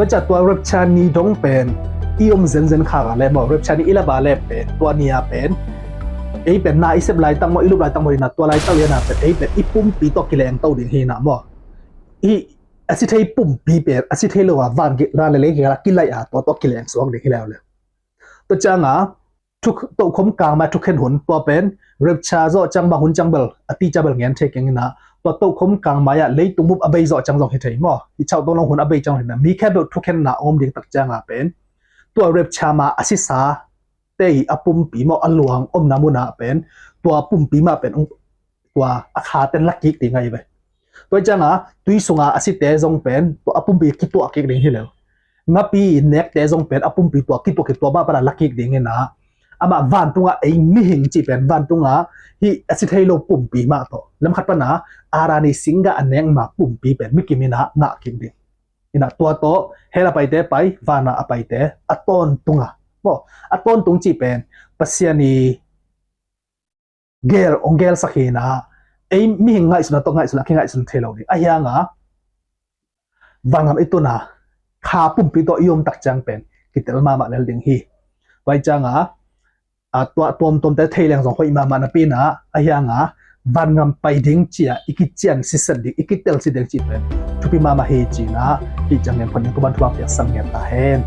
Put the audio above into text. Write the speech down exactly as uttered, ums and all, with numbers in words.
Tua ciang tua rapture ni dong pen i om zenzen khak a leh maw, rapture ni i lap a leh pen tua ni a pen ei pen na i sep laitak maw, i lup laitak maw, i na tua laitak lian a pen ei pen i pumpi tawh kileng to ding hi na maw. I a si thei pumpi pen a si thei lo a van gik ran le lei gik a kilai a tua tawh kileng suak ding hi leu le. Tua ciang a thuk tokhom kangmai thukhen hun tua pen rapture zawh ciang bang hun ciang bel a ti ciang bel ngen thei keng ina, tua tokhom kangmai ah leitung bup a bei zawh ciang zong hi thei maw, i chau tong long hun a bei ciang hi na, mi khempeuh thukhenna om ding tak ciang a pen tua rapture ma a sisa tei a pumpi maw, a luang omna mun ah pen tua pumpi ma pen tua a khaten la kik ding ahi ve. Tua ciang a tui sunga a site zong pen tua a pumpi kituah kik ding hi leu. Ngapi nekte zong pen a pumpi tua kituah kik, tua mah pana la kik ding ina, amah vantunga ei mihing cih pen vantunga hi a si thei lo pumpi mah tawh lamkhat pana arani singa a nek ma pumpi pen mikim ina ngah kik ding. Ina tua tawh hell a paite pai, vana a paite a tawntunga maw, a tawntung cih pen Pasian i gel ong gelsak hi na, ei mihing ngaihsun a tawh ngaihsun a kingaihsun thei lo ding ahi hanga vangam i tuna kha pumpi tawh i om tak ciang pen kitel mahmah lel ding hi. Vai cianga a tua tuamtuamte thei leng zong hoih mahmah napi na ahi hanga vangam pai ding cia i kician sisan ding, i kitel si ding cih pen thupi mahmah hi cina hi ciang ngen phon ding kuban thuak piak sam ngen ta hen.